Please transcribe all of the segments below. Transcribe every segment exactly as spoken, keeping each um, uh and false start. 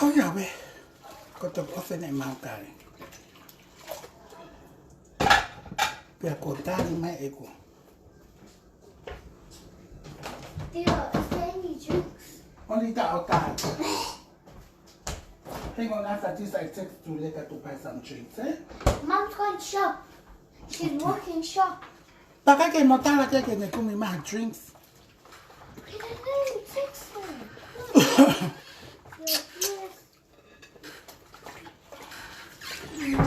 Oh, yeah, we. Ko e toki ʻosi ʻene mau kale. Pea kuo tali mai ʻeku. Theo, is there any drinks? Only the outside. Hang on, after this I text Tuleka to buy some drinks, eh? Mom's going shop. She's walking shop. Pea ʻikai ke mo tala ke ke ne kumi mai drinks. He doesn't even text me. Yes.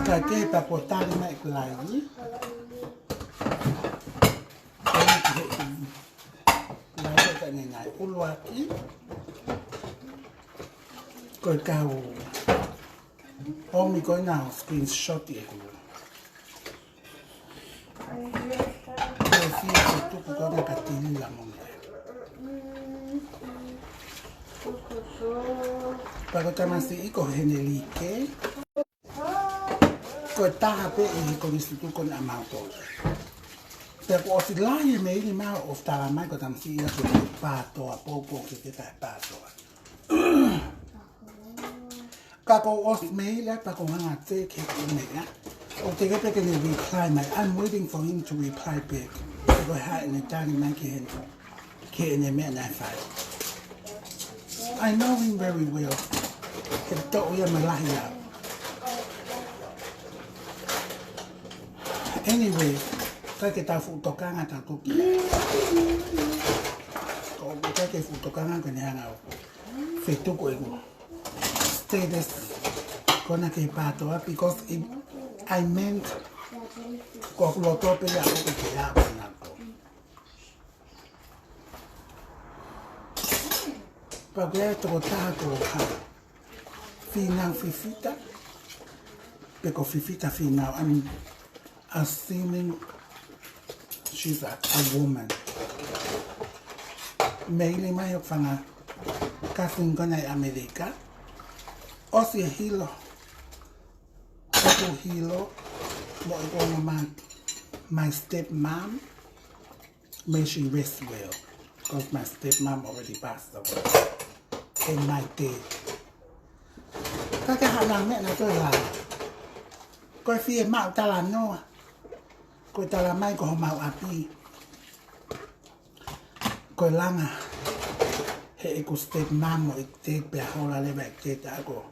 Ka ke pa kuo tali mai ʻeku laivi. Laivi ka ne ngai ʻuluaki. Ko e kau ʻomi ko ena ʻo screenshot ʻeku. Ko e fie ko tuku ko ena ka tili la mo me. Pea ko e tamasiʻi ko Henelike. Ko e taha pē ʻi he kolisi tuku ko ena ʻa mautolu. Pea kuo ʻosi lahi e meili mai ʻo tala mai ko e tamasiʻi ia ko e pātoa, poupou ke ke tae pātoa. Ka ko ʻosi meili pea ko hanga te ke ʻi meʻa. ʻO te ke pē ke ne reply mai. I'm waiting for him to reply back. Ko e hā ʻene tali mai ki he, ki heʻene meʻa naʻe fai. I know him very well. He toʻo ia mo e lahi au. Anyway, ʻikai ke tau fuʻu tokanga tautolu ki ai. Ko ʻoku ʻikai ke fuʻu tokanga ke ne hanga ʻo fetuku ʻeku status ko ena ke pātoa because it, I meant ko ʻeku loto pē ia ʻoku ke ʻalu ʻo nako. Pea ko e tokotaha ko ha fīnau fifita, pe ko fifita fīnau, I'm assuming she's a, a woman. Meili mai ʻo fanga cousin ko ena ʻi ʻAmelika. ʻOsi e hilo, ʻoku hilo, mo e ko ena my, my stepmom. May she rest well, 'cause my stepmom already passed away. And my dad. Ka ke hana me na to la. Ko e fiemaʻu talanoa. Ko e tala mai ko homau ʻapi. Ko e langa heʻeku stepmom ʻo ʻeku dad pea hola leva ʻeku dad ʻo ako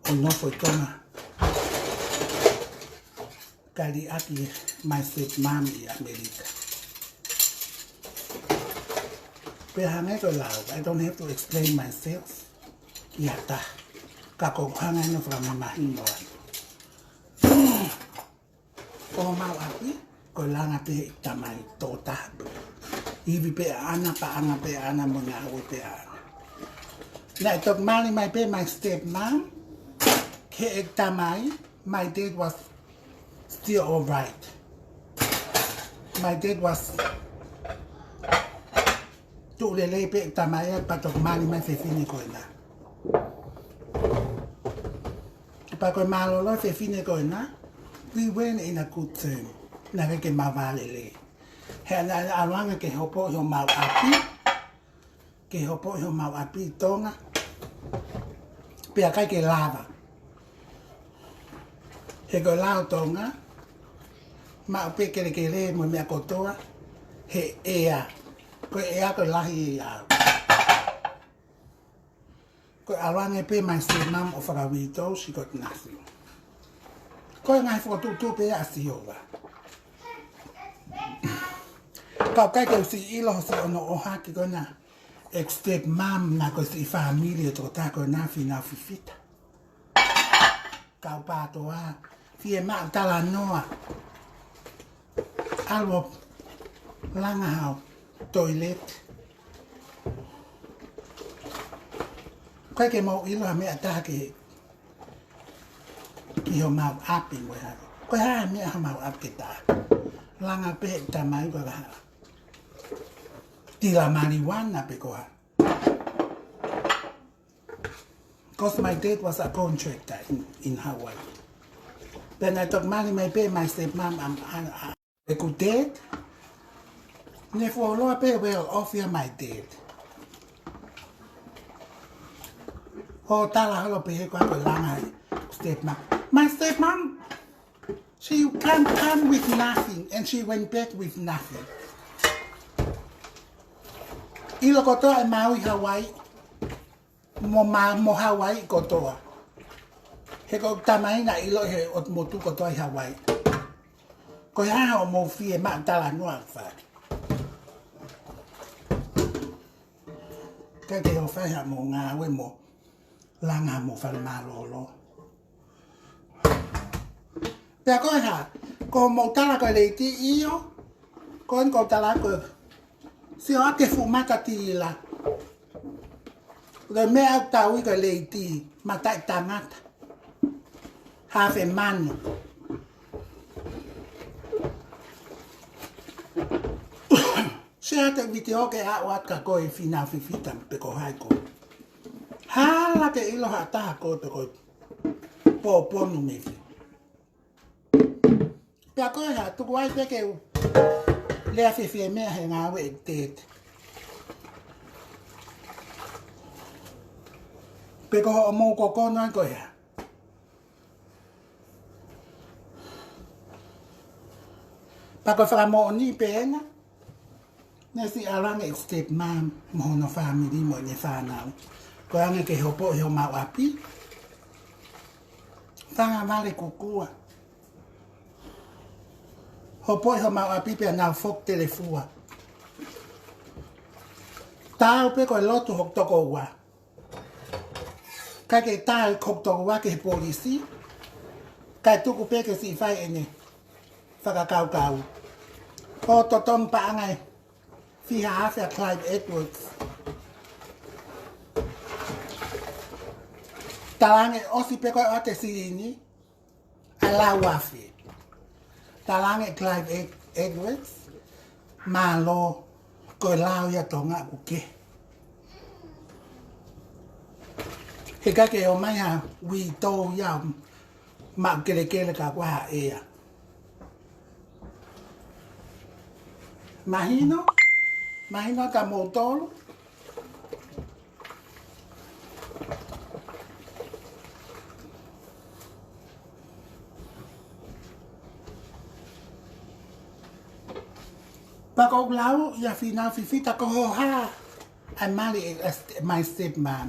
ʻo nofo ʻi Tonga. Ka liʻaki my stepmom ʻi ʻAmelika. Pea hangē ko e lau, I don't have to explain myself ki ha taha. Ka ko e hanga ʻo fakamamahiʻi mo ai. Ko homau ʻapi, ko e langa pē ʻeku tamai tokotaha pē. Ivi pē ʻaʻana, paʻanga pē ʻaʻana, mo e ngāue pē ʻaʻana. Naʻe toki mali mai pē my stepmom ki heʻeku tamai, my dad was still all right. My dad was tuʻu lelei pē ʻeku tamai ia pea toki mali mai fefine ko ena. Pea ko e mālōlō fefine ko ena, we weren't in a good term. Naʻe ʻikai ke ma vālelei. He naʻe ʻalu ange ke hopo ʻi homau ʻapi, ke hopo ʻi homau ʻapi ʻi Tonga. Pea ʻikai ke lava. He ko e lao Tonga, maʻu pē kelekele mo e meʻa kotoa he ʻea. Ko e ʻea ko e lahi ia. Ko e ʻalu ange pē my stepmom ʻo fakauito, she got nothing. Ko e ngaahi fokotuʻutuʻu pē ʻa Sihova. Ka ʻoku ʻikai ke u siʻi ʻilo hono ʻohake ko ena ʻeku stepmom naʻa ko e siʻi fāmili ʻo e tokotaha ko ena fīnau fifita. Kau pātoa, fiemaʻu talanoa. ʻAlu ʻo langa hao toilet. ʻIkai ke mou ʻilo ha meʻa taha ke ki homau ʻapi mo e hā. Ko e hā e meʻa homau ʻapi ke tā. Langa pē he tamai ko e hā. Tila marijuana pe ko e hā. 'Cause my dad was a contractor in, in Hawaii. Then I took money my pay, my stepmom, um, uh, uh, a good dad. Ne fuoloa pē well off ia my dad. Ho tala holo pē he ko e langa he stepmom. My stepmom, she can't come with nothing, and she went back with nothing. ʻIlo kotoa e Maui Hawaii, mo ma-, mo Hawaii kotoa. He ko e tamai naʻe ʻilo he ʻotu motu kotoa ʻi Hawaii. Ko e hā hoʻomou fie maʻu talanoa fale. Kae ke o fai haʻamou ngāue mo langa mo fale mālōlō. Pea ko e hā, ko hoʻomou tala ko e leiti ʻio, ko eni ko e tala ko e sio ake fuʻu mata tila. Ko e meʻa ʻoku tau ui ko e leiti, mata ʻi tangata. Hafe manu. Share atu e vitiō ke aʻu atu kia koe Fīnau Fifita pe ko hai koe. Hala ke ʻilo ha taha koe pe ko e pōponu mei fē. Pea ko e hā, tuku ai pē ke u lea fēfē meʻa he ngāue ʻeku tētē. Pe ko hoʻomou kokono ai ko e hā. Pea ko e fakamoʻoni pē ena, ne siʻi ʻalu ange ʻeku stepmom mo hono fāmili mo ʻene fānau. Ko e ange ke hopoʻi homau ʻapi. Fanga vale kukua. Hopoʻi homau ʻapi pea nau foki telefua. Tau pē ko e lotu hoku tokoua. Kae ke tau hoku tokoua ki he polisi. Kae tuku pē ke siʻi fai ʻene fakakaukau. Ko e totongi paʻanga ʻe fiha afe ʻa Clive Edwards. Talaange ʻosi pē ko e ʻoatu e silini ʻa e lau afe. Talaange ʻe Clive Ed-, Edwards, mālō, ko e lao ia ʻa Tonga ʻoku kehe. He ʻikai ke ʻomai ha uitou ia maʻu kelekele ka kuo hā ʻea. Mahino, mahino kia moutolu. Pea ko ʻeku lau ia Fīnau Fifita ko hoʻo hā ʻa e mali ʻe, ʻe, my stepmom.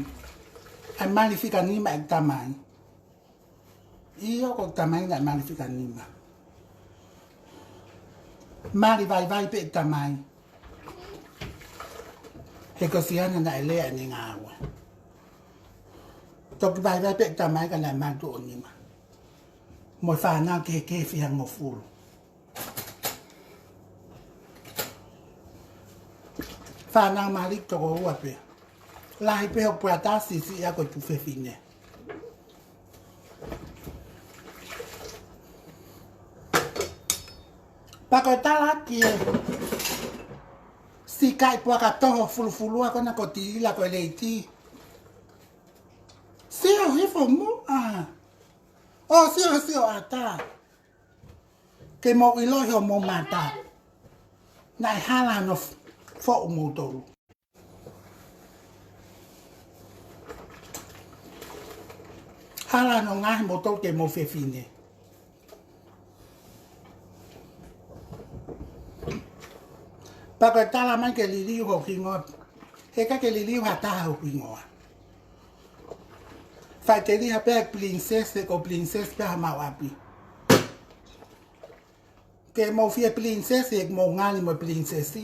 ʻA e mali fika nima ʻeku tamai. ʻIo ko e tamai naʻe mali fika nima. Mali vaivai pē ʻeku tamai. He ko siana naʻe lea ʻene ngāue. Toki vaivai pē ʻeku tamai ka naʻe mali tuʻo nima. Mo e fānau kehekehe fihangofulu. Fānau mali toko ua pē. Lahi pē hoku puatasi siʻi ako tuʻu fefine. Pea ko e tala ki he siʻi kai puaka toho fulufulua ko ena ko Tila ko e leiti. Sio hifo muʻa. ʻO sio, sio ʻatā. Ke mou ʻiloʻi homou mata. Naʻe hala hono f-, foʻu moutolu. Hala hono ngaohi moutolu ke mou fefine. Pea ko e tala mai ke liliu hoku hingoa. He ʻikai ke liliu ha taha hoku hingoa. Faʻiteliha pē ʻeku princess, he ko e princess pē homau ʻapi. Ke mou fie princess, he ʻoku mou ngali mo e princess.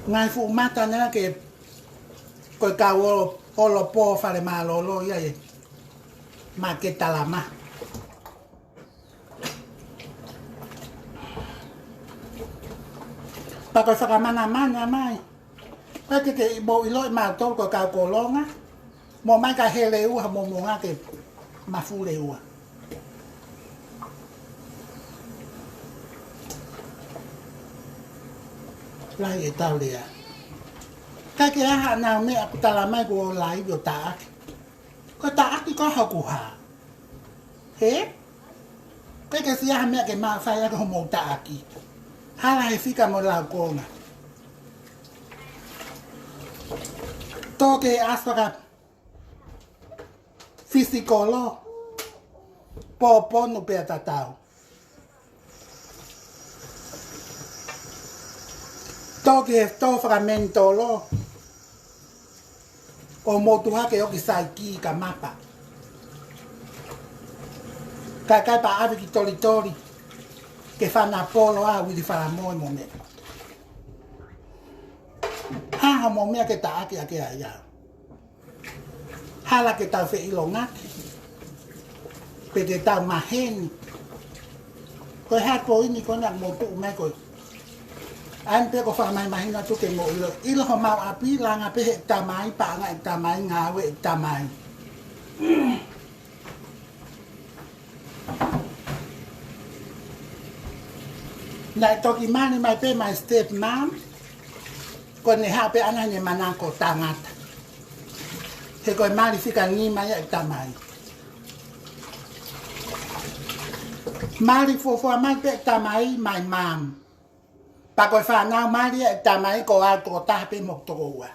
Ngaahi fuʻu mata naʻa ke ko e kau olo, olo pō fale mālōlō ia ʻe ma ke talama. Pea ko e fakamanamana mai. Pea ke ke mou ʻiloʻi mautolu ko e kau kolonga. Mo mai ka hele ua, mo mo ngā ke mafule ua. Lahi ʻetau lea. Ka ke aha nau meʻa ʻoku tala mai ko e laivi ʻo taʻaki. Ko e taʻaki ko hoku hā? He? Ke ke siʻi aha meʻa ke ma fai ʻaki hoʻomou taʻaki. Hala he fika mo laukonga. Tō ke ʻasi faka fisikolo, pōponu pea tatau. Tō ke tō fakamentolo, ʻo motu hake ʻo ki saiki ka mapa. Kae kai pa ʻave ki tolitoli, ke fana polo ʻa Vili Falamoe mo meʻa. Ha hoʻomou meʻa ke taʻaki ʻaki ai au. Hala ke tau feʻilongaki. Pe ke tau maheni. Ko e hā ko eni ko ena ʻoku mou tuʻu mai ko ē. ʻAi pē ko e fakamahinohino atu ke mou ʻilo. ʻIlo homau ʻapi, langa pē he tamai, paʻanga he tamai, ngāue he tamai. Naʻe toki mali mai pē my step mom, ko ʻene haʻu pē ʻana ʻene manako tangata. He ko e mali fika nima ia ʻeku tamai. Mali fuofua mai pē ʻeku tamai my mom. Pea ko e fānau mali ia ʻeku tamai ko au tokotaha pē mo hoku tokoua.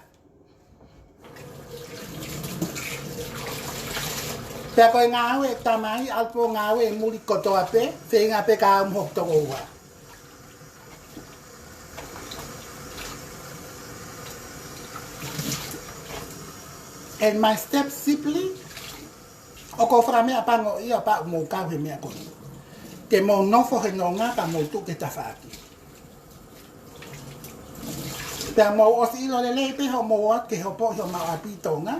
Pea ko e ngāue ʻeku tamai, ʻalu pē ʻo ngāue ʻi muli kotoa pē, feinga pē kia au mo hoku tokoua. And my step sibling, ʻoku ou fakameʻapangoʻia pea ʻoku mou kau he meʻa ko eni. Ke mou nofo he nonga pea mou tuʻu ki he tafaʻaki. Pea mou ʻosi ʻilo lelei pē hoʻomou ō atu ke hopo ʻi homau ʻapi ʻi Tonga.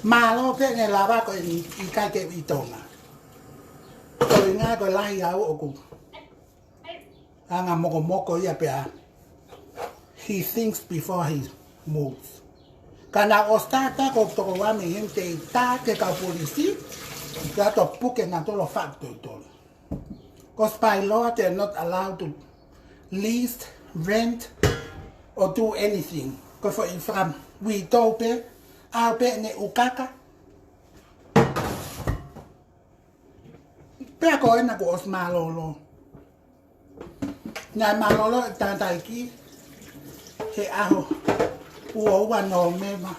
Mālō pē ʻene lava ko eni ʻikai ke u ʻi Tonga. Ko e ʻuhinga ko e lahi au ʻoku anga mokomoko ia pea he thinks before he moves. Ka naʻa ʻosi tā tā ko e tokoua mei heni ke tā ki he kau polisi, ke ʻalu ʻo puke nautolu ʻo faʻu ki tolitoli. Because by law, they're not allowed to lease, rent, or do anything. Ko e foʻi fakamuitau pē, ʻalu pē ʻene ʻukaka. Pea ko ena kuo ʻosi mālōlō. Naʻe mālōlō e tangataʻeiki he ʻaho ua ua Nōvema.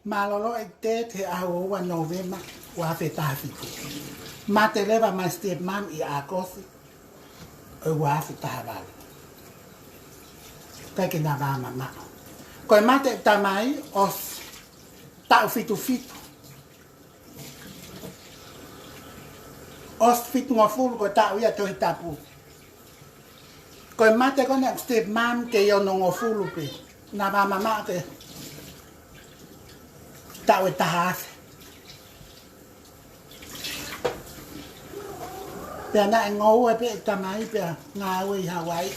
Mālōlō e dad he ʻaho ua ua Nōvema, ua afe taha fitu. Mate leva my step mom ʻi ʻAokosi ʻo e ua afe taha valu. Kae ke na vā mamaʻo. Ko e mate e tamai ʻosi taʻu fitu fitu. ʻOsi fitungofulu ko e taʻu ia Tohi Tapu. Ko e mate ko ena ʻeku step mom kei onongofulu pē. Na vā mamaʻo ki he taʻu ʻe taha afe. Pea naʻe ngoue pē e tamai pea ngāue ʻi Hawaii.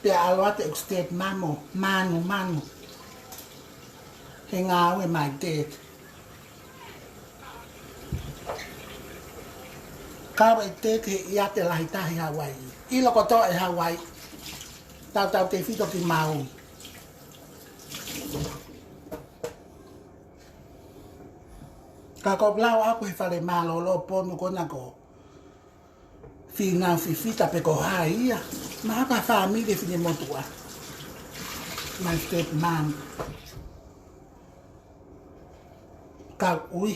Pea ʻalu atu ʻeku step mom ʻo manumanu he ngāue my dad. Kau e dad he ʻiate lahi tahi Hawaii. ʻIlo kotoa ʻe Hawaii. Tautautefito ki Maui. Ka ko e lau ʻaku he fale mālōlō Ponu ko ena ko Fīnau Fifita pe ko hai ia. Mahalo ko e fāmili finemotuʻa. My step mom. Kau ui.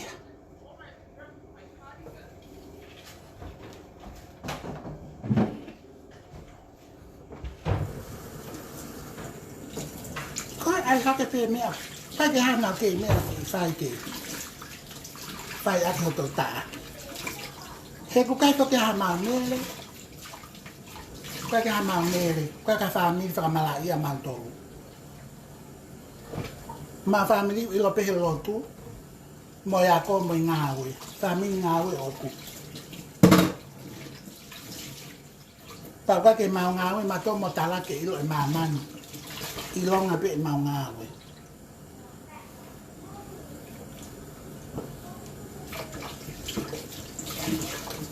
Ko e ʻai hake pē meʻa. Fai ke hana ke meʻa ke fai ke. Fai atu hoto taʻaki. He ʻoku ʻikai ko ke ha maumele. ʻIkai ke ha maumele. ʻIkai ke ha fāmili fakamalaʻia mautolu. Mau fāmili ʻoku ʻilo pē he lotu. Mo e ako mo e ngāue. Fāmili ngāue ʻoku. Pau ka ke mau ngāue mautolu mo tala ke ʻilo ʻe māmani. ʻIlonga pē ʻemau ngāue.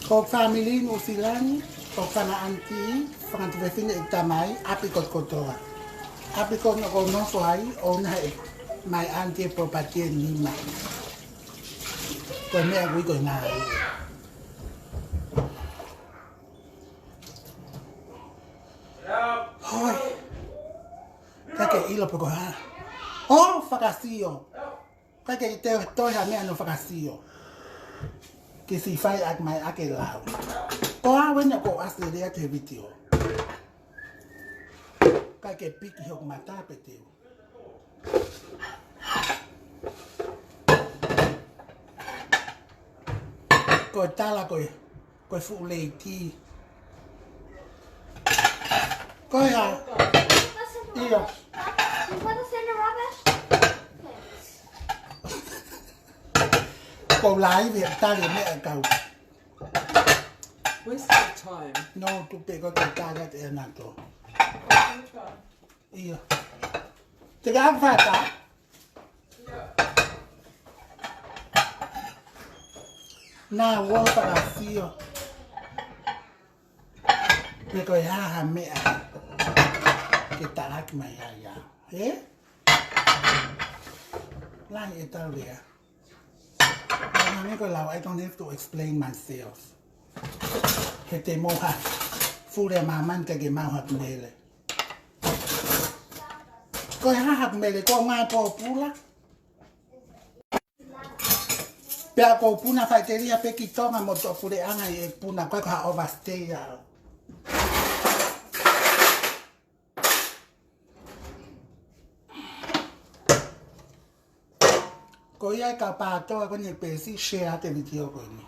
Ko e fāmili Nuʻusila ni, Ko e fanga ʻaniti, fanga tuofefine ʻeku tamai, ʻapi kotokotoa. ʻApi ko ena ʻoku ou nofo ai, ʻoku ʻi ai ʻemau ʻaniti e property ʻe nima. Ko e meʻa ʻoku ui ko e ngāue. Hoi. Kae ke ʻilo pe ko e hā. ʻO fakasio. Kae ke toe, toe ha meʻa ʻo fakasio. Ke siʻi fai ʻaki mai ʻaki e lau. Ko au eni ʻoku ou ʻasi lelei atu he vitiō. Kae ke piki hoku mata pē te u. Ko e tala ko e, ko e fuʻu leiti. Ko e hā? ʻIo. You put this in the rubbish? Thanks. Ko e laivi ʻa e tali meʻa kau. Waste of time. No, tu pe ko te taga te na to. Waste of time. ʻIo. Te ka fata. Na ua fakasio. Pe ko e hā ha meʻa ke talaki mai ai ia. Ē? Lahi e tau lea. Hangē ko e lau, I don't have to explain myself. He te mou ha fule ʻa māmani ke ke maʻu haʻaku mele. Ko e hā haʻaku mele, ko e ngaahi pōpula. Pea ʻoku ou puna faʻiteliha pē ki Tonga mo toʻo puleʻanga ʻi he puna, ko e hā overstay au. Ko ia e kau pātoa ko eni pē siʻi share atu e vitiō ko eni.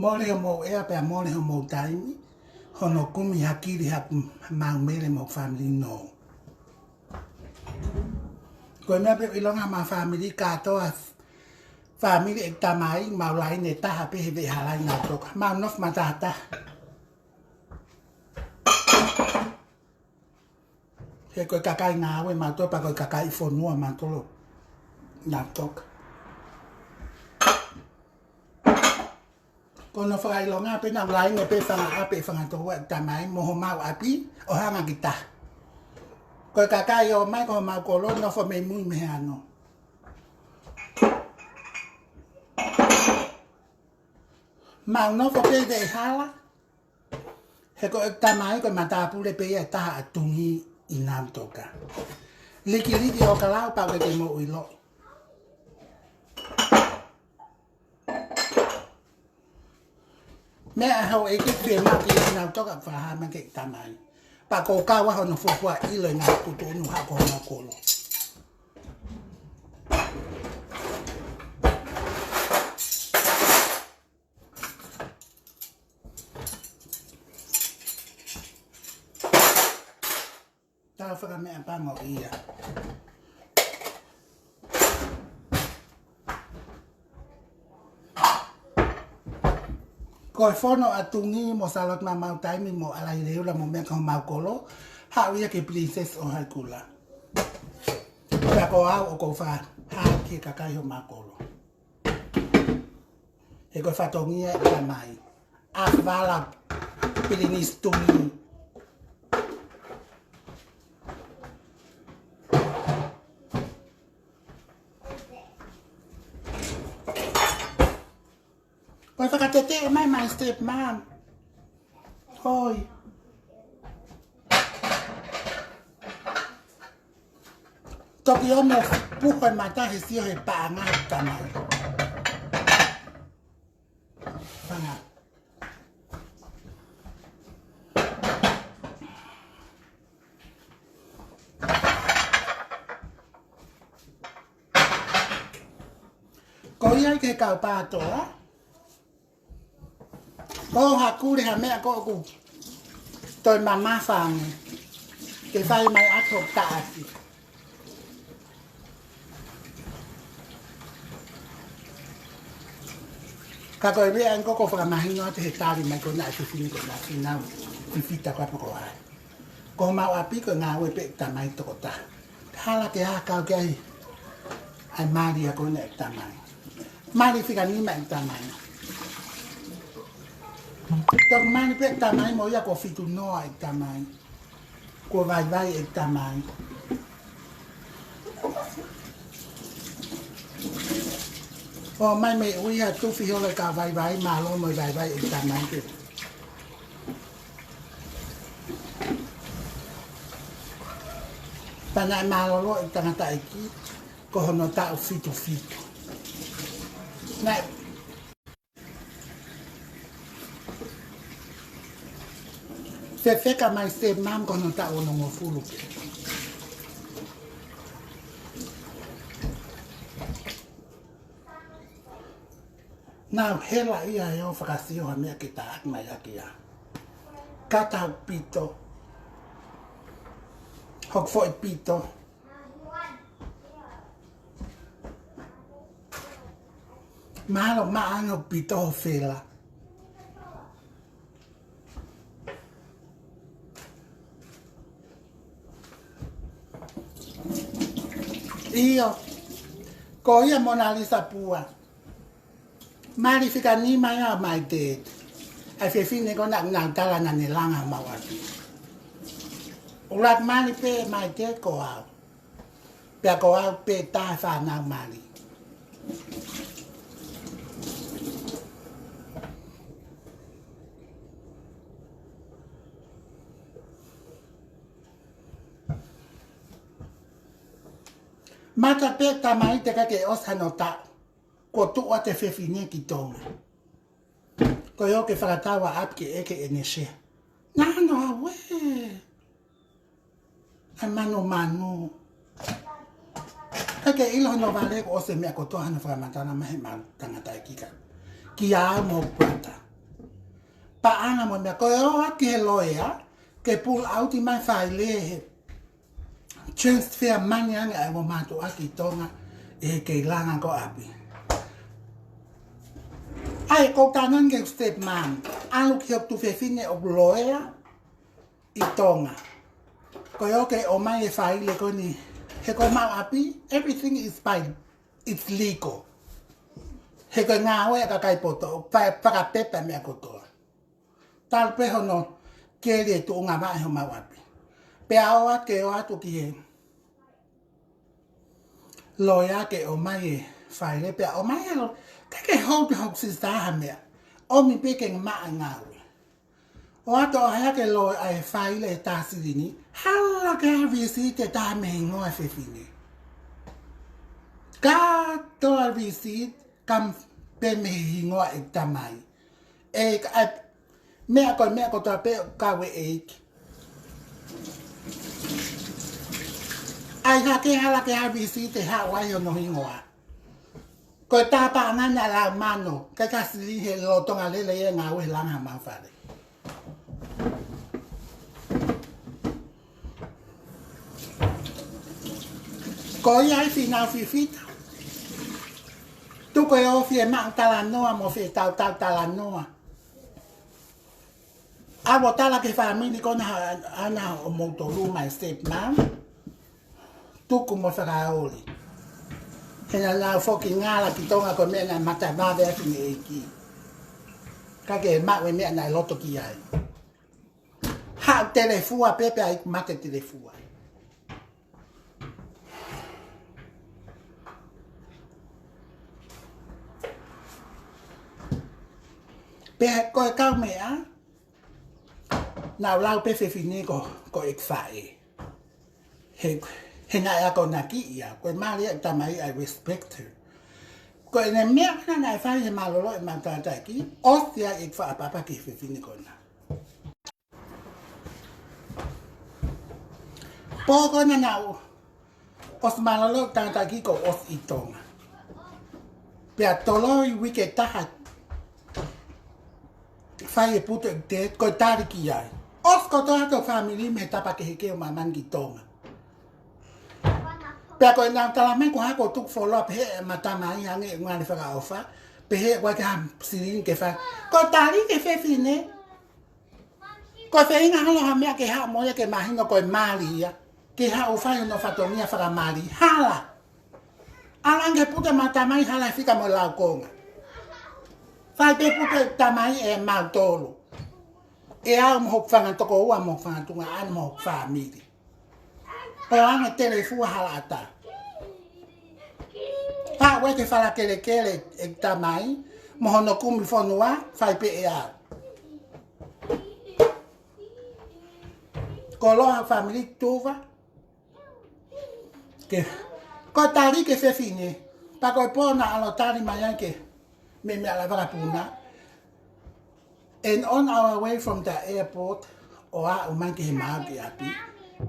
Mole homou ʻea pea mole homou taimi, hono kumi hakili haʻamau mele mo family no. Ko e meʻa pē ʻoku ʻilonga ʻemau family kātoa, family ʻeku tamai, mau laine taha pē he veʻehala ʻi Lautoka. Mau nofo matahataha. He ko e kakai ngāue mautolu pea ko e kakai fonua mautolu Lautoka. Ko hono fakaʻilonga pē naʻa ku laine pē fanga ʻapi, fanga tokoua ʻeku tamai mo homau ʻapi ʻo hanga ki tahi. Ko e kakai ō mai ko homau kolo nofo mei mui mei he ano. Mau nofo pē he veʻehala. He ko ʻeku tamai ko e matāpule pē ia ʻe taha ʻa Tungi ʻi Lautoka. Likiliki ʻo ka lau pau ke ke moʻui loʻi. Meʻa hau e ki fiemaʻu ki Lautoka fakahā mai ki he tamai. Pea ko e kau ʻa hono fuofua ʻilo ʻi he ngaahi kutu ʻunu haʻu ko hono kolo. Tau fakameʻapango ia. Ko e fono ʻa Tungi mo Sālote Mamautaimi mo ʻAlaileula mo meʻa ko homau kolo, haʻu ia ki he Princess ʻo Haikula. Pea ko au ʻoku ou fakahā ki he kakai homau kolo. He ko e fatongia ʻeku tamai. ʻAfala Pilinisi Tungi. Ko e fakateteʻe mai my stepmom. Hoi. Toki ō mo puko e mata he sio he paʻanga he tamai. Paʻanga. Ko ia ke kau pātoa. Ko ha kule ha meʻa ko ʻoku toe mamafa ange. Ke fai mai ʻaki ho taʻaki. Ka ko e meʻa ʻeni ko ʻoku fakamahino atu he tali mai ko ena ʻa e fefine ko ena ʻa Finau, fifita ko ē pe ko hai. Ko homau ʻapi ko e ngāue pē ʻeku tamai tokotaha. Hala ke ʻā kau ki ai. ʻAi mali ʻa ko ena ʻeku tamai. Mali fika nima ʻeku tamai. Toki mali pē ʻeku tamai mo ia kuo fitu noa ʻeku tamai. Kuo vaivai ʻeku tamai. ʻOmai mei ʻUiha, tufi holo e kau vaivai, mālō mo e vaivai ʻeku tamai pē. Pea naʻe mālōlō ʻeku tangataʻeiki, ko hono taʻu fitu fitu. Naʻe fefeka mai stepmom ko hono taʻu onongofulu pē. Naʻa ku hela ia ʻo fakasio ha meʻa ke taʻaki mai ʻaki ia. Kata ʻeku pito. Hoku foʻi pito. Mahalo maʻa ange ʻeku pito ʻo fela. ʻIo. Ko ia Mona Lisa Pua. Mali fika nima ia ʻa my dad. ʻA e fefine ko ena naʻa ku tala naʻa ne langa homau ʻapi. ʻUluaki mali pē my dad ko au. Pea ko au pē taha e fānau mali. Mata pē tamai te ka ke ʻosi hano taʻu. Kuo tuʻu atu e fefine ki Tonga. Ko ia ke fakatau ʻa ʻapi ke ʻeke ʻene sea. Naʻa nau ʻave ʻa e manumanu. Ka ke ʻilo hono vale kuo ʻosi e meʻa kotoa hano fakamatala mai he malu tangataʻeiki ka. Kia au mo brother. Paʻanga mo meʻa ko e ō atu ki he loea, ke pull out mai faile he transfer mani ange ʻa e ongo mātuʻa ki Tonga ʻi he kei langa ko ʻapi. ʻAi, ko u tala ange ki he stepmom, ʻalu ki hoku tuofefine ʻoku loea ʻi Tonga. Ko e ō ke ʻomai e faile ko eni, he ko homau ʻapi, everything is by, it's legal. He ko e ngāue ʻa e kakai poto, fa-, fakapepa meʻa kotoa. Talu pē hono keli e tuʻunga vaʻe homau ʻapi. Pea ō atu ke ō atu ki he loea ke ʻomai e faile, pea ʻomai e lo-, ke ke hou pē hoku sister ha meʻa. ʻOmi pē ke maʻa ngāue. ʻO atu ʻo hea ke loea e faile e tā silini. Hala ke ha receipt e tā mei he hingoa e fefine. Kātoa receipt, kam pē mei he hingoa e tamai. E, ʻa e, meʻa ko e meʻa kotoa pē kau e ʻeiki. ʻAi hake hala ke ha receipt ʻe haʻu ai hono hingoa. Ko e tāpaʻanga naʻa lau mano, kai ka silini he lolotonga lele ia ngāue he langa homau fale. Ko ia ai finau fifita. Tuku e ofi e maʻu talanoa mo fetautau talanoa. ʻA ua tala ke fāmili ko ena ha-, ʻana ʻo moutolu my stepmom. Tuku mo fakaoli. He naʻa nau foki ngala ki Tonga ko e meʻa naʻe mata vave ʻaki ne ʻeiki. Ka ke maʻu e meʻa naʻe loto ki ai. Haʻu telefua pē pea ʻikai mate telefua. Pea ko e kau meʻa, naʻa ku lau pē fefine ko, ko ʻeku faʻē. He, he naʻe akonaki ia, ko e mali ʻa e tamai I respect her. Ko ʻene meʻa ko ena naʻe fai he mālōlō e maʻu tangataʻeiki, ʻosi ia ʻeku faʻa papa ki he fefine ko ena. Pō ko ena naʻa ku ʻosi mālōlō tangataʻeiki kuo ʻosi ʻi Tonga. Pea toloi uike ʻe taha fai e putu e te ko e tali ki ai. ʻOsi kotoa ʻeku fāmili mei he tapa kehekehe ʻo māmani ki Tonga. Pea ko ena tala mai ko e hā kuo tuku fuoloa pehē ʻe matamai ange ʻe ngali fakaʻofa. Pehē ʻoku ʻikai ke ha silini ke fai. Ko e tali ki he fefine. Ko e feinga holo ha meʻa ke haʻu mo ia ke mahino ko e mali ia. Ke haʻu fai hono fatongia fakamali. Hala. ʻAlu ange putu e matamai hala e fika mo e laukonga. Fai pē putu e tamai ʻe mautolu. ʻE au mo hoku fanga tokoua mo hoku fanga tuongaʻane mo hoku fāmili. ʻO anga telefua halaʻatā. Haʻu ē ke fala kelekele ʻeku tamai mo hono kumi fonua, fai pē ʻe au. Koloa fāmili tuva. Ke, ko e tali ki he fefine. Pea ko e pō naʻa ʻalu ʻo tali mai ai ke, me me ala vakapuna. And on our way from the airport, ʻo aʻu mai ki he maau ki ʻapi,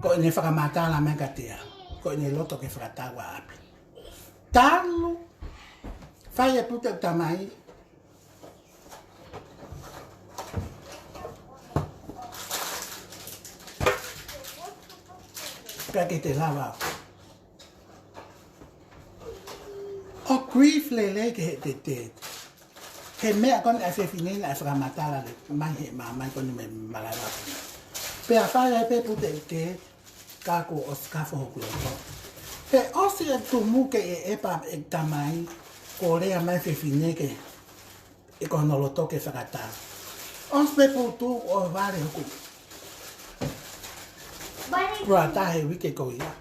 ko ʻene fakamatala mai kiate au, ko ʻene loto ke fakatau ʻa ʻapi. Talu, fai e putu ʻeku tamai, pea ke te lava ʻo grief lelei ki he tete. He meʻa ko eni ʻa e fefine naʻe fakamatala leva mai he maama ko eni mei Malaevaku. Pea fai ai pē putu ʻeku tete, ka kuo ʻosi kafo hoku loto. He ʻosi e tumu ke ʻe ʻepa ʻeku tamai, kuo lea mai e fefine ke, ʻe ko hono loto ke fakatau. ʻOsi pē putu ʻo vale hoku brother he uike ko ia.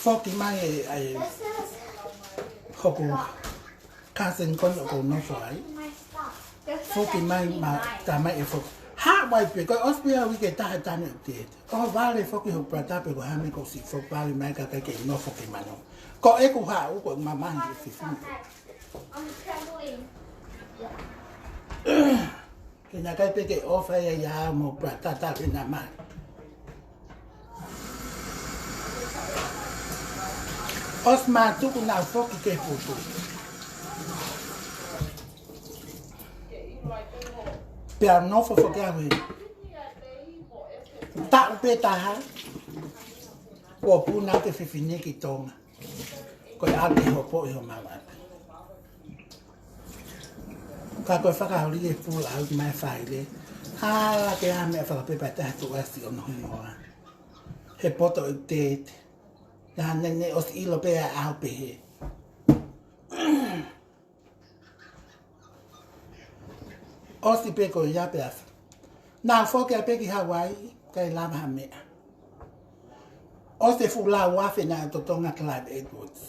Foki mai e, e, hoku cousin ko eni ʻoku ou nofo ai. Foki mai mo e tamai ʻe foki. Haʻu ai pē, ko e ʻosi pē ia uike ʻe taha taimi ʻoku tete. ʻO vale foki hoku brother pe ko e hā e meʻa kuo ʻosi foki vale mai kakai ke nofo ke mano. Ko ʻeku haʻu, ko e mamahi e fefine. Ke naʻe ʻikai pē ke ʻofa ia ia mo brother pē naʻa mali. ʻOsi mātuku naʻa foki ki he putu. Pea nofo foki au he taʻu pē taha, kuo puna atu e fefine ki Tonga. Ko e ʻalu ke hopo ʻi homau ʻapi. Ka ko e fakaholi e full out mai faile. Hala ke ʻai ha meʻa fakapepa ʻe taha tuʻu ʻasi ʻo nohi noa. He poto ʻeku tete. Naʻa ne, ne ʻosi ʻilo pē ʻe au pehē. ʻOsi pē ko ia pē ʻafa. Naʻa foki ai pē ki Hawaii, ʻikai lava ha meʻa. ʻOsi e fuʻu lau afe naʻe totongi ʻa Clive Edwards.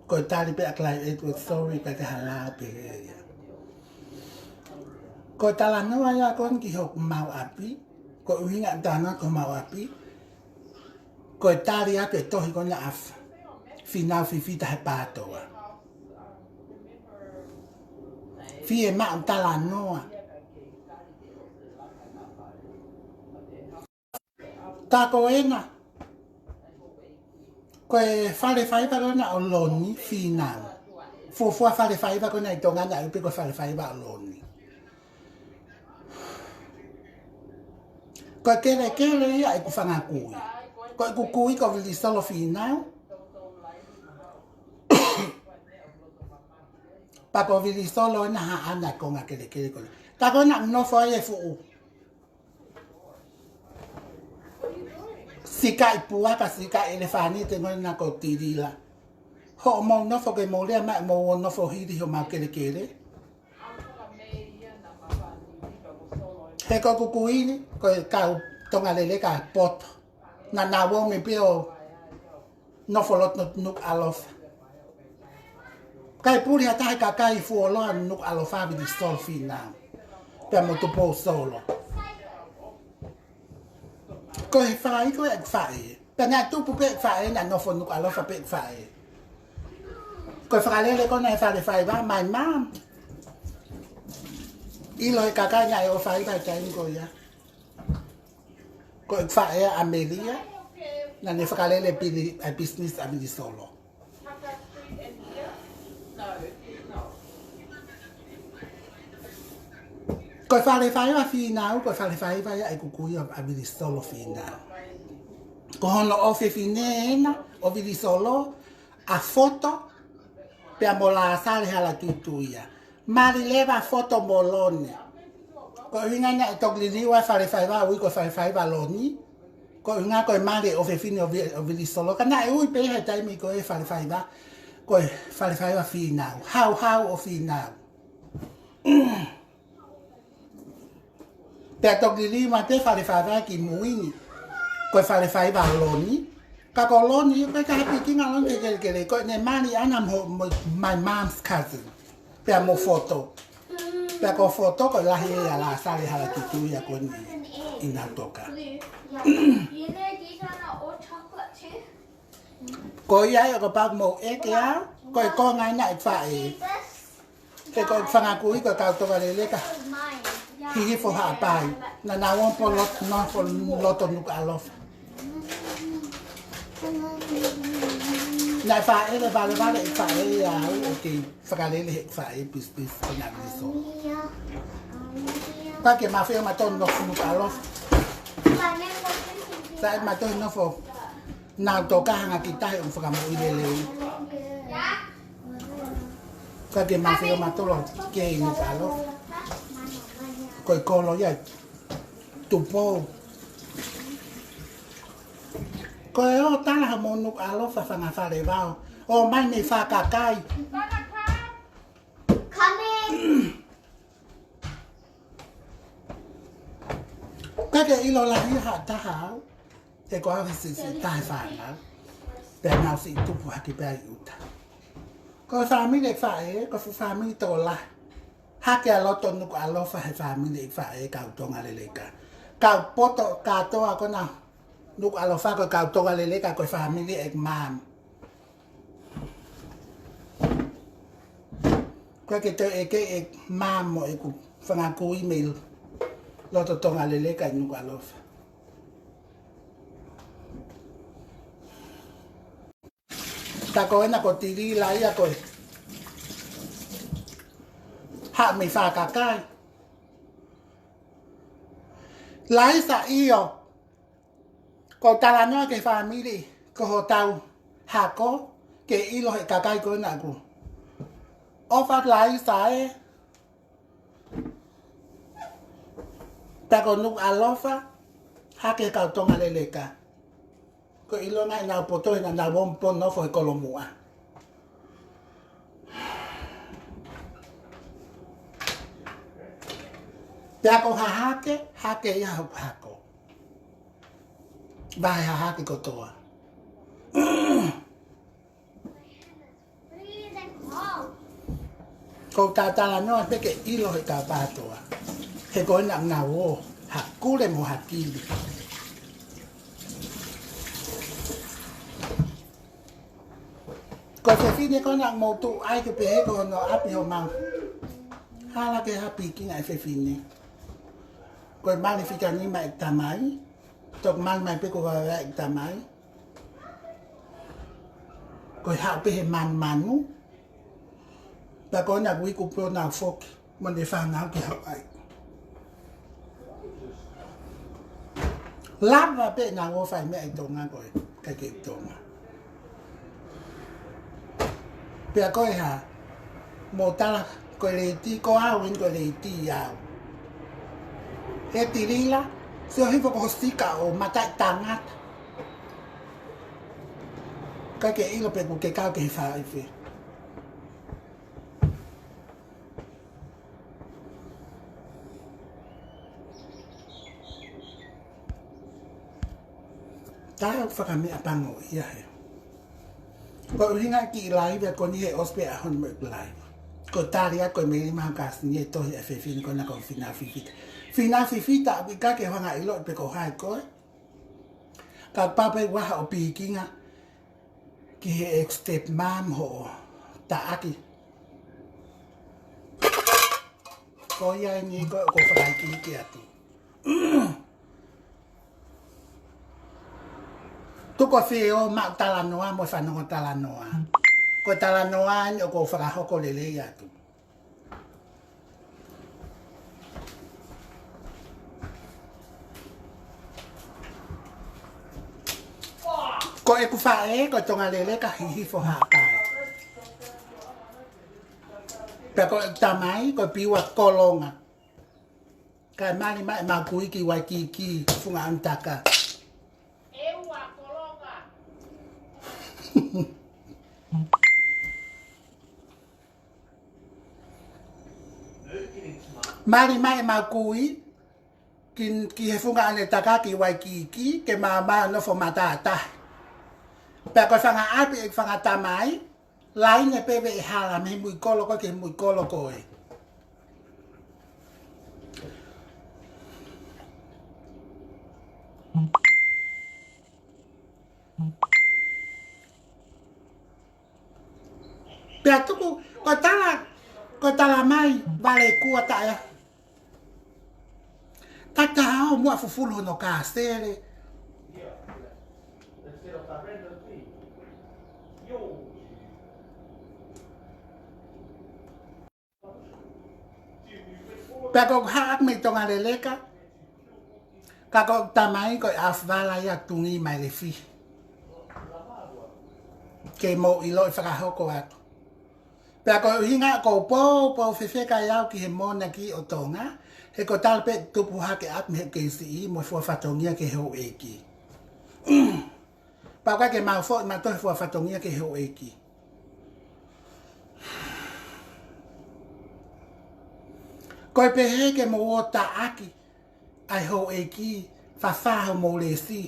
Ko e tali pē ʻa Clive Edwards, sorry, ʻikai ke hala pē ia. Ko e talanoa ia ko eni ki homau ʻapi, ko e ʻuhinga ʻeku talanoa ki homau ʻapi, ko e tali atu e tohi ko ena ʻa Fīnau Fifita he Pātoa. Fiemaʻu talanoa. Ka ko ena, ko e fale faiva ko ena ʻo Loni Fīnau. Fuofua fale faiva ko ena ʻi Tonga naʻe ui pē ko e fale faiva ʻo Loni. Ko e kelekele ia ʻeku fanga kui. Ko ʻeku kui ko Vilisolo Fīnau. Pea ko Vilisolo ena haʻana konga kelekele ko ena. Ka ko ena nofo ai e fuʻu sikaʻi puaka, sikaʻi ʻelefānite ko ena ko Tilila. Hoʻomou nofo ke mou lea mai, mou ō nofo hili homau kelekele. He ko ʻeku kui ni, ko e kau Tonga lelei ka poto. Naʻa nau ō mai pē ʻo nofo loto Nukuʻalofa. ʻIkai puli ha taha e kakai fuoloa Nukuʻalofa ʻa Vilisolo Fīnau. Pea mo Tupou Solo. Ko e fai ko ē ʻeku faʻē. Pea naʻe tupu pē ʻeku faʻē naʻe nofo Nukuʻalofa pē ʻeku faʻē. Ko e fakalele ko ena e fale faiva, my mom. ʻIlo e kakai naʻe ō faiva he taimi ko ia. Ko ʻeku faʻē ʻa Melia, naʻa ne fakalele pili, ʻa e business ʻa Vilisolo. Ko e fale faiva Fīnau, ko e fale faiva ia ʻeku kui ʻa Vilisolo Fīnau. Ko hono ʻofefine ena, ʻo Vilisolo, ʻa Foto, pea mo Lāsale Halatuituia. Mali leva Foto mo Loni. Ko e ʻuhinga naʻe toki liliu ai e fale faiva, ui ko e fale faiva Loni. Ko e ʻuhinga ko e mali e ʻofefine ʻo Vi-, ʻo Vilisolo. Ka naʻe ui pē he taimi ko ē e fale faiva, ko e fale faiva Fīnau. Hauhau ʻo Fīnau. Pea toki lili mai pē fale faiva ki mui ni. Ko e fale faiva ʻo Loni. Ka ko Loni, ko e ka ha pikinga Loni ke kelekele. Ko ʻene mali ʻana mo, mo my mom's cousin. Pea mo Foto. Pea ko Foto ko e lahi ʻa Lasale Halakitui ʻa ko eni ʻi Lautoka. You know these ones are all chocolate too? Ko ia ʻoku ou pau mo ʻeke au, ko e konga ʻena ʻeku faʻē. Ke ko e fanga kui ko e kau Tonga leleka. Hihifo Haʻapai. Naʻa nau ō pē ʻo loto, nofo loto Nukuʻalofa. Naʻe faʻele valevale ʻeku faʻē ia au ʻo kei fakalele he faʻē pisipisi ko Naviso. Ka ke mafeo ma tonu nofo Nukuʻalofa. Sai ma tonu nofo. Nau toka hanga ki tahi ʻo fakamoʻui lelei. Ka ke mafeo ma tonu ke inu kalo. Ko e kolo ia Tupou. Ko e ō tala ha mo Nukuʻalofa fanga fale vao. ʻO mai mei Fakakai. Coming. Ka ke ʻilo lahi ha taha au. He ko au he siʻisiʻi taha e fānau. Pea nau siʻi tupu hake pē ʻi ʻuta. Ko e fāmili ʻeku faʻē, ko e fuʻu fāmili tokolahi. Hake ʻa loto Nukuʻalofa he fāmili ʻeku faʻē kau Tonga leleka. Kau poto kātoa ko ena Nukuʻalofa ko e kau Tonga leleka ko e fāmili ʻeku mami. Ko e ke toe ʻeke ʻeku mami mo ʻeku fanga kui mei loto Tonga leleka ʻi Nukuʻalofa. Ka ko ena ko Tilila ia ko e haʻu mei Fakakai. Laisa ʻio. Ko e talanoa ki he fāmili ko hotau hako ke ʻilo he kakai ko ena ʻoku ʻofa Laisa ē. Pea ko Nukuʻalofa, hake kau Tonga leleka. Ko e ʻilonga ʻenau poto he naʻa nau ō pē ʻo nofo he kolomuʻa. Pea ko Hahake, hake ia hoku hako. Vahe Hahake kotoa. Ko e talanoa pē ke ʻilo he kau Pātoa. He ko ena ʻoku nau ō, Hakule mo Hakili. Ko e fefine ko ena ʻoku mou tuʻu ai ke pehē ko hono ʻapi homau. Hala ke ha pikinga e fefine. Ko e mali fika nima ʻeku tamai. Toki mali mai pē ko e vaivai ʻeku tamai. Ko e haʻu pē he manumanu. Pea ko ena ʻoku iku pē ʻo nau foki. Mo ʻene fānau ki Hawaii. Lava pē ʻenau ō fai meʻa ʻi Tonga ko e, ʻikai ke ʻi Tonga. Pea ko e hā, mou tala ko e Leiti, ko au eni ko e Leiti au. He Tilila, sio hifo ko ho sika ʻo mataʻi tangata. ʻIkai ke ʻilo pe ʻoku ke kau ki he faiva. Tau fakameʻapango ia he. Ko e ʻuhinga ki he laivi ko eni he ʻosi pē ʻaho ni mo e laivi. Ko e tali atu ko e meʻa mai ha kasi ni e tohi e fefine ko ena ko Fina Fifita. Fina Fifita, ʻoku ʻikai ke u hanga ʻo ʻilo pe ko hai koe. Ka pau pē ʻoku ʻi ai haʻo pikinga ki he ex step mom hoʻo taʻaki. Ko ia eni ko ē ʻoku ou fakaikiiki atu. Tuku ā ʻo maʻu talanoa mo e fanongo talanoa. Ko e talanoa eni ʻoku ou fakahoko lelei atu. Ko ʻeku faʻē, ko Tonga leleka Hihifo Haʻapai. Pea ko ʻeku tamai, ko Piua Kolonga. Kae mali mai ʻemau kui ki Waikiki, Funga ʻAnitaka. Mali mai ʻemau kui ki, ki he funga ʻanetaka ki Waikiki, ke mau, mau nofo matātahi. Pea ko e fanga ʻapi ʻeku fanga tamai, laine pē veʻe hala mei he muikolo ko ē ki he muikolo ko ē. Pea tuku, ko e tala, ko e tala mai, vale kua taʻe. Tata hao muʻa fufulu hono kāsele. Pea ko ʻeku haʻa mei Tonga Leleka, ka ko ʻeku tamai ko e ʻaofivala ia tungi mai Lefi. Ke mou ʻiloʻi fakahoko atu. Pea ko e ʻuhinga ko e poupou fefeka ʻe au ki he monaki ʻo Tonga, he ko e talu pē tupu hake ʻapi mei he kei siʻi mo e fua fatongia ki he houʻeiki. Pea ʻoku ʻikai ke mau foʻi mautolu he fua fatongia ki he houʻeiki. Ko e pehē ke mou ō taʻaki ʻa e houʻeiki, fafā hoʻomou lesi.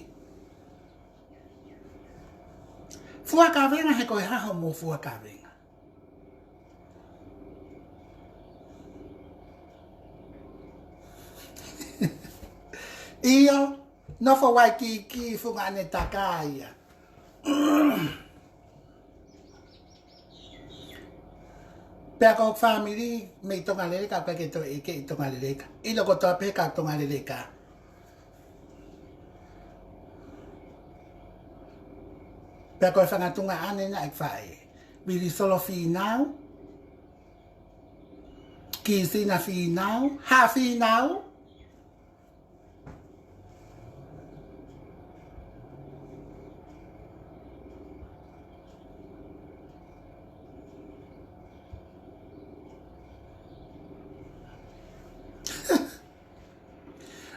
Fua kavenga he ko e hā hoʻomou fua kavenga. ʻIo, nofo Waikiki funga ʻanetaka ia. Pea ko e fāmili mei Tonga Leleka, ʻoku ʻikai ke toe ʻeke ʻi Tonga Leleka. ʻIlo kotoa pē ka Tonga Leleka. Pea ko e fanga tuongaʻane naʻe faʻē. Vili Solo Fīnau, Kisina Fīnau, Haʻa Fīnau.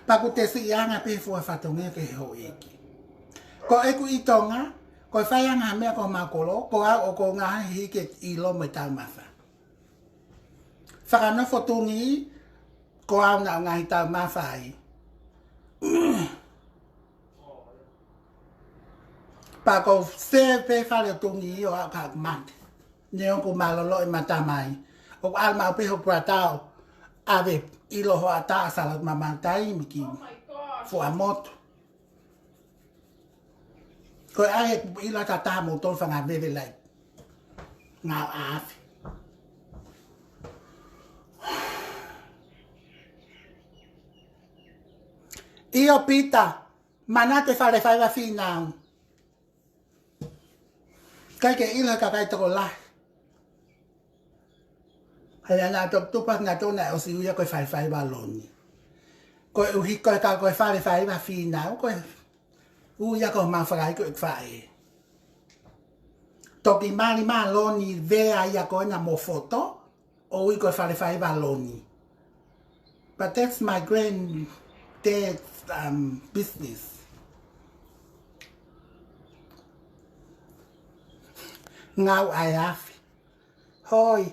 Pea ʻoku te siʻi anga pē fua fatongia ki he houʻeiki. Ko ʻeku ʻi Tonga, ko e fai anga ha meʻa ko mau kolo, ko au ʻoku ou ngaohi ke ʻilo mo e taumafa. Fakanofo tungi, ko au naʻa ngaohi taumafa ai. Pea ʻoku ou save pē fale ʻo tungi ʻo aʻu ki he mate. Neongo ʻoku mālōlō e mata mai. ʻOku ʻalu maʻu pē hoku brother ʻo ʻave ʻilo hoʻatā ʻa Salatu Mamataimi ki Fuaʻamotu. Ko e ʻai he ʻilo ʻa e taha moutolu fanga veve lai. Ngāue ʻaʻafi. ʻIo Pita, manatu e fale faiva Fīnau. ʻIkai ke ʻilo he kakai tokolahi. He naʻa nau toki tupu ʻa kinautolu naʻe ʻosi ui ia ko e fale faiva Loni. Koeʻuhi ko e ka ko e fale faiva Fīnau, ko e ui ia ko e mau fakaʻaiʻai ko e faʻē. Toki mali mai Loni vea ia ko ena mo Foto, ʻo ui ko e fale faiva Loni. But that's my granddad's, um, business. Ngāue ʻaʻafi. Hoi.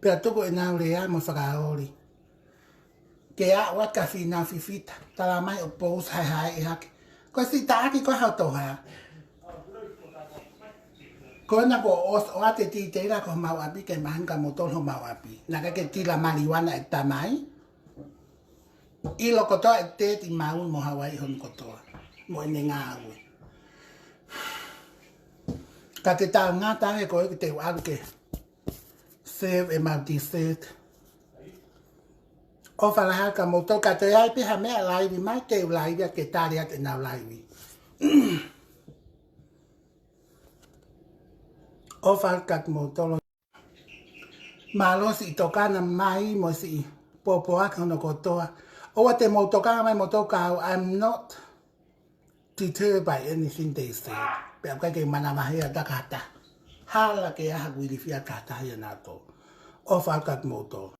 Pea tuku ʻenau lea mo fakaoli. Ke aʻu atu kia Fīnau Fifita, tala mai ʻoku pousi haehae ʻi hake. Ko e siʻi taʻaki ko e hā hoʻo toha. Ko ena kuo ʻosi ʻoatu e titela ko homau ʻapi ke mahino kia moutolu homau ʻapi. Naʻe ʻikai ke tila maliuana e tamai. ʻIlo kotoa e teti Maui mo Hawaiʻi hono kotoa. Mo ʻene ngāue. Ka te taʻengata he ko e ke te u ʻalu ke save ʻemau dessert. ʻOfa lahi kia moutolu ka toe ʻi ai pē ha meʻa laivi mai te u laivi atu ke tali atu ʻenau laivi. ʻOfa kia moutolu. Mālō siʻi tokanga mai mo siʻi pōpoaki hono kotoa. ʻOua te mou tokanga mai moutolu ka au, I'm not deterred by anything they say. Pea ʻoku ʻikai ke manavahē ʻa e takata. Hala ke ʻaha kuili fia takata ia nato. ʻOfa kia moutolu.